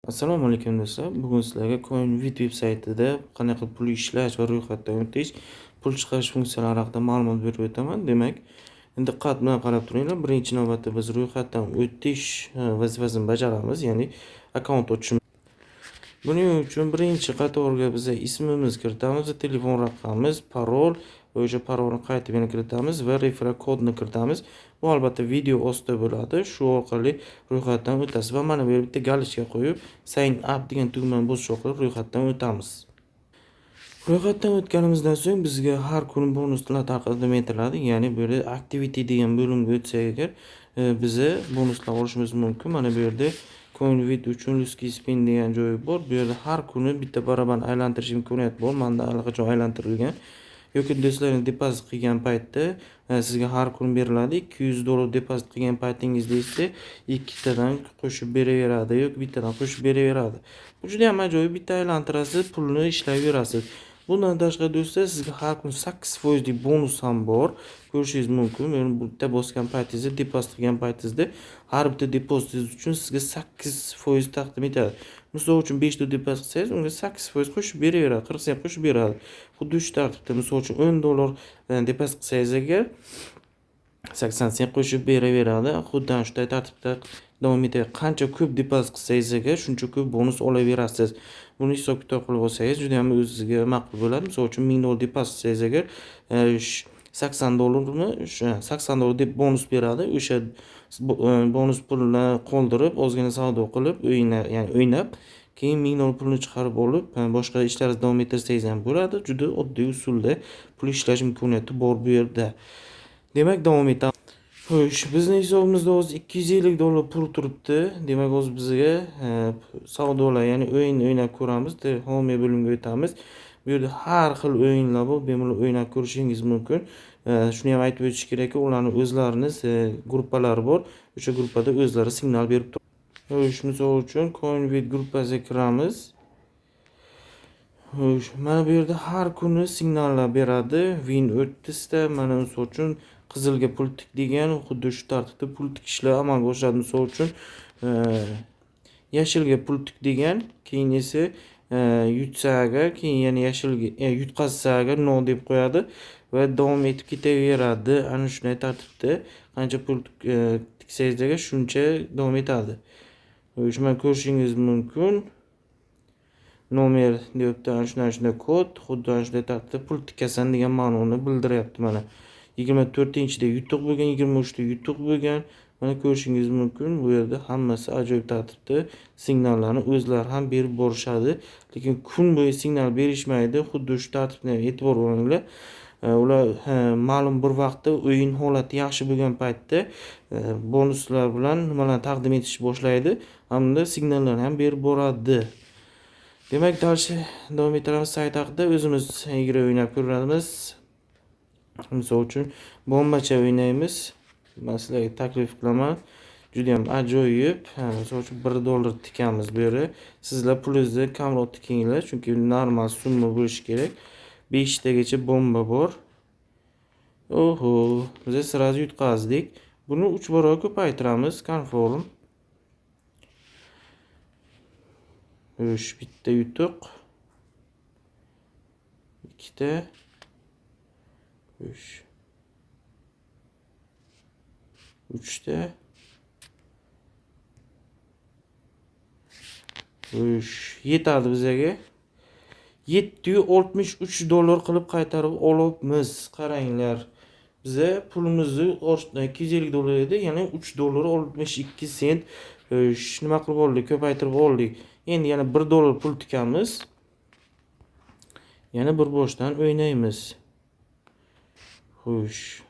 Assalomu alaykum do'stlar. Bugun sizlarga CoinVid veb saytida qanday qilib pul ishlash va ro'yxatdan o'tish, pul chiqarish funksiyalari haqida ma'lumot berib o'taman. Demak, diqqat bilan qarab turinglar. Birinchi navbatda biz ro'yxatdan o'tish vazifasini bajaramiz, ya'ni akkaunt ochishimiz. Buning uchun birinchi qatorga biz ismimiz kiritamiz, telefon raqamimiz, parol va o'sha parolni qaytib yana kiritamiz va referral kodni kiritamiz. Bu albatta video ostida bo'ladi. Shu orqali ro'yxatdan o'tasiz va mana bu yerga bitta galочка qo'yib, sign up degan tugmani bosish orqali ro'yxatdan o'tamiz. Ro'yxatdan o'tganimizdan so'ng bizga har kuni bonuslar taqdim etiladi. Ya'ni bu yerda activity degan bo'limga o'tsak agar, biza bonuslar olishimiz mumkin. Mana bu yerda CoinVid uchun Lucky Spin degan joyi bor. Bu yerda har kuni bitta baraban aylantirish imkoniyati bor. Menda allaqachon aylantirilgan. Yoki do'stlaringiz depozit qilgan paytda sizga har kun beriladi. 200 dollar depozit qilgan paytingizda esa ikkitadan qo'shib beraveradi yoki bittadan qo'shib beraveradi. Bu juda ham ajoyib, bitta aylantirasiz, pulni ishlayverasiz. Bundan tashqari do'stlar, sizga har kun 8%lik bonus ham bor. Ko'rishingiz mumkin. Men bitta bosgan paytingizda, depozit qilgan paytingizda har bitta depozitingiz uchun sizga 8% taqdim etadi. Misol uchun 5 ta depozit qilsangiz, unga 8% qo'shib beraveradi, 40 sent qo'shib beradi. Xuddi shu tartibda, misol uchun 10 dollar depozit qilsangiz agar 80 sent qo'shib beraveradi. Xuddi ana shunday tartibda davom etadi. Qancha ko'p depozit qilsangiz agar, shuncha ko'p bonus olaverasiz. Buni hisob-kitob qilib olsangiz, juda ham o'zingizga ma'qul bo'ladi. Misol uchun 1000 dollar depozit qilsangiz agar, 80 dollarmi, o'sha 80 dollar deb bonus beradi. O'sha bonus pulni qoldirib, ozgina savdo qilib, ya'ni o'ynab, keyin 1000 dollar pulni chiqarib olib, boshqa ishlaringizni davom ettirsangiz ham bo'ladi. Juda oddiy usulda pul ishlash imkoniyati bor bu yerda. Demak, davom etamiz. Xo'sh, bizning hisobimizda hozir 250 dollar pul turibdi. Demak, hozir bizga savdolar, ya'ni o'yin o'ynab ko'ramiz. Home bo'limga o'tamiz. Bu yerda har xil o'yinlar bor, bemalol o'ynab ko'rishingiz mumkin. Shuni ham aytib o'tish kerakki, ularning o'zlarini gruppalari bor. O'sha gruppada o'zlari signal berib turadi. Xo'sh, misol uchun CoinVid gruppasiga kiramiz. Xo'sh, mana bu yerda har kuni signallar beradi. Win 30 ta, mana misol uchun qizilga pul tik degan, xuddi shu tartibda pul tikishlar amalga oshadi. Misol uchun, yashilga pul tik degan, keyin esa yutsa agar, keyin yana yashilga yutqazsa agar no deb qo'yadi va davom etib ketaveradi. Ana shunday tartibda qancha pul tiksangiz agar shuncha davom etadi. Xo'sh, mana ko'rishingiz mumkin. Nomer deyapti, ana shunday shunday kod, xuddi ana shunday tartibda pul tikasan degan ma'noni bildiryapti mana. 24-da yutuq bo'lgan, 23da yutuq bo'lgan. Mana ko'rishingiz mumkin, bu yerda hammasi ajoyib tartibda signallarni o'zlari ham berib borishadi. Lekin kun bo'yi signal berishmaydi. Xuddi shu tartibni ham e'tibor bo'linglar. Ular ma'lum bir vaqtda o'yin holati yaxshi bo'lgan paytda bonuslar bilan nimalarni taqdim etish boshlaydi hamda signallarni ham berib boradi. Demak, дальше davom ettiramiz sayt haqida. O'zimiz игра o'ynab ko'ramiz. Misol uchun bombacha o'ynaymiz. Men sizlarga taklif qilaman. Juda ham ajoyib. Misol uchun 1 dollar tikamiz bu yerga. Sizlar pulingizni kamroq tikinglar, chunki normal summa bo'lishi kerak. 5 tagacha bomba bor. Oho, biz sразу yutqazdik. Buni 3 barobar ko'paytiramiz. Confirm. Xo'sh, bitta yutuq. Ikkita. Xo'sh. Uchta. Xo'sh, yetadi bizga. 763 dollar qilib qaytarib olibmiz. Qaranglar. Biza pulimizni 250 dollar edi, ya'ni 3 dollar 62 sent. Xo'sh, nima qilib oldik? Ko'paytirib oldik. Endi yana 1 dollar pul tikamiz. Yana bir boshdan o'ynaymiz. Xo'sh.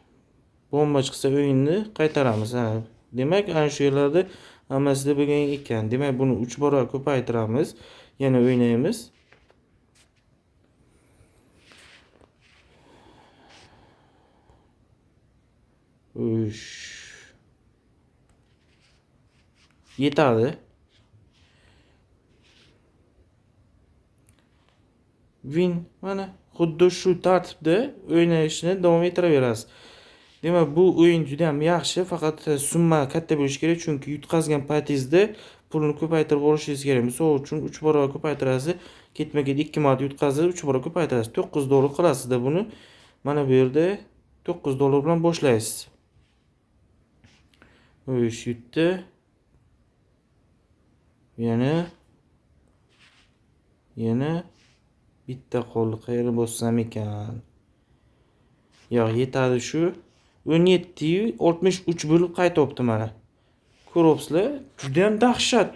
Bomba chiqsa o'yinni qaytaramiz. Ha, demak, ana shu yerlarda hammasida bo'lgan ekan. Demak, buni 3 barobar ko'paytiramiz. Yana o'ynaymiz. Xo'sh. Yetadi. Win, mana xuddi shu tartibda o'ynashni davom ettiraverasiz. Demak, bu o'yin juda ham yaxshi, faqat summa katta bo'lishi kerak, chunki yutqazgan paytingizda pulni ko'paytirib olishingiz kerak. Misol uchun 3 barobar ko'paytirasiz, ketma-ket 2 marta yutqazib 3 barobar ko'paytirasiz. 9 dollar qilasizda buni. Mana bu yerda 9 dollar bilan boshlaysiz. Xo'sh, yutdi. Yana bitta qoldi. Qayerga bossam ekan? Yo'q, yetadi shu. 17.63 bo'lib qaytyapti mana. Ko'ryapsizlar, juda ham dahshat.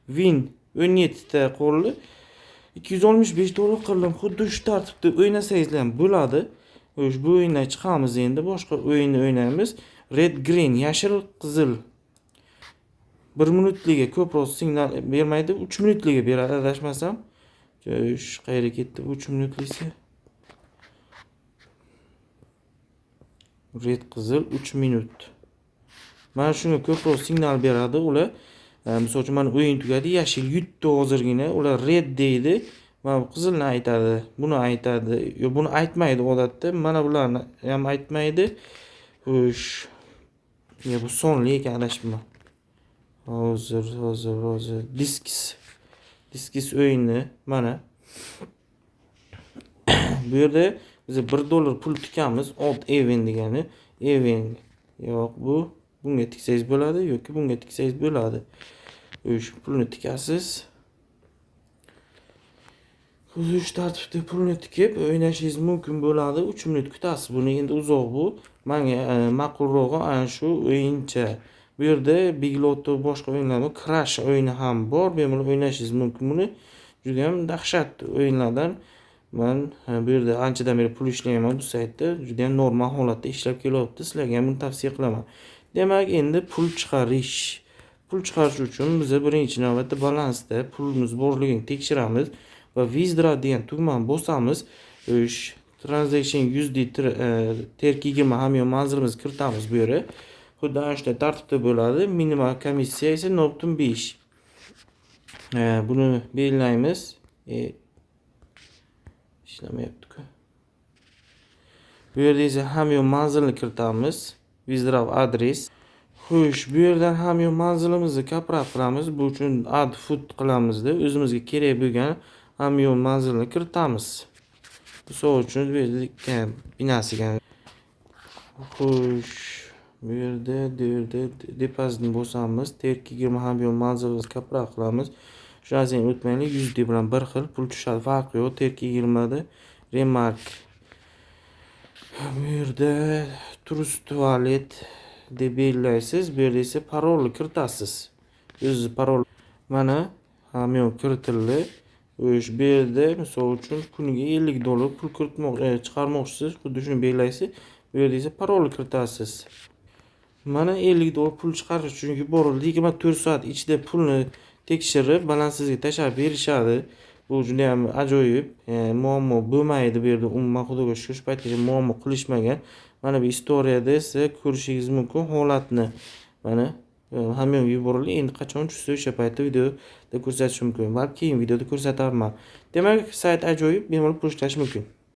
Win 17 ta qoldi. 265 dollar qildim. Xuddi shu tartibda o'ynasangizlar ham bo'ladi. Xo'sh, bu o'yindan chiqamiz endi, boshqa o'yinni o'ynaymiz. Red green, yashil qizil. 1 minutliga ko'proq signal bermaydi, 3 minutliga beradi adashmasam. Xo'sh, qayerga ketdi bu 3 minutlisi? Red qizil 3 minut. Mana shunga ko'proq signal beradi ular. Misol uchun mana o'yin tugadi, yashil yutdi hozirgina. Ular red deydi. Mana bu qizilni aytadi, buni aytadi. Yo, buni aytmaydi odatda. Mana bularni ham aytmaydi. Xo'sh. Ya bu sonli ekan, adashibman. Hozir. Diskis. Diskis o'yini mana. Bu yerda biz 1 dollar pul tikamiz. Odd even degani. Even yo'q, bu bunga tiksangiz bo'ladi yoki bunga tiksangiz bo'ladi. O'sha pulni tikasiz. Shu tartibda pulni tikib o'ynashingiz mumkin bo'ladi. 3 minut kutasiz buni. Endi uzoq bu. Menga ma'qulrog'i ana shu o'yincha. Bu yerda Big Lotto boshqa o'yinlar bor. Crash o'yini ham bor. Bemalol o'ynashingiz mumkin buni. Juda ham dahshat o'yinlardan. Men bu yerda anchadan beri pul ishlayman bu saytda. Juda ham normal holatda ishlab kelyapti. Sizlarga ham buni tavsiya qilaman. Demak, endi pul chiqarish. Pul chiqarish uchun biz birinchi navbatda balansda pulimiz borligini tekshiramiz va withdraw degan tugmani bosamiz. Xo'sh, transaction USD TRC20 hamyon manzilimizni kiritamiz bu yerga. Xuddi ana shunday tartibda bo'ladi. Minimal komissiya esa 0.5. Buni belgilaymiz. Ishlamayapti-ku. Bu yerda esa hamyon manzilini kiritamiz. Withdraw adres. Xo'sh, bu yerdan hamyon manzilimizni kaproq qilamiz. Bu uchun add food qilamizda, o'zimizga kerak bo'lgan hamyon manzilini kiritamiz. Misol uchun bu yerda binasiga. Xo'sh, bu yerda depozitni bosamiz. TRC20 hamyon manzilimizni kaproq qilamiz. Shu narsani unutmaylik, USD bilan bir xil pul tushadi, farqi yo'q. TRC20da remark. Bu yerda Trust Wallet deb belgilaysiz. Bu yerda esa parolni kiritasiz. O'zingiz parol mana hamyon kiritildi. Xo'sh, bu yerda misol uchun kuniga 50 dollar pul chiqarmoqchisiz, xuddi shuni belgilaysiz. Bu yerda esa parolni kiritasiz. Mana 50 dollar pul chiqarish uchun yuborildi. 24 soat ichida pulni tekshirib, balansingizga tashlab berishadi. Bu juda ham ajoyib. Muammo bo'lmaydi bu yerda umuman, Xudoga shukr, shu paytgacha muammo qilishmagan. Mana bu istoriyada esa ko'rishingiz mumkin holatni. Mana hamyonga yuborildi. Endi qachon tushsa o'sha paytda videoda ko'rsatishim mumkin. Balki keyin videoda ko'rsatarman. Demak, sayt ajoyib, bemalol pul ishlash mumkin.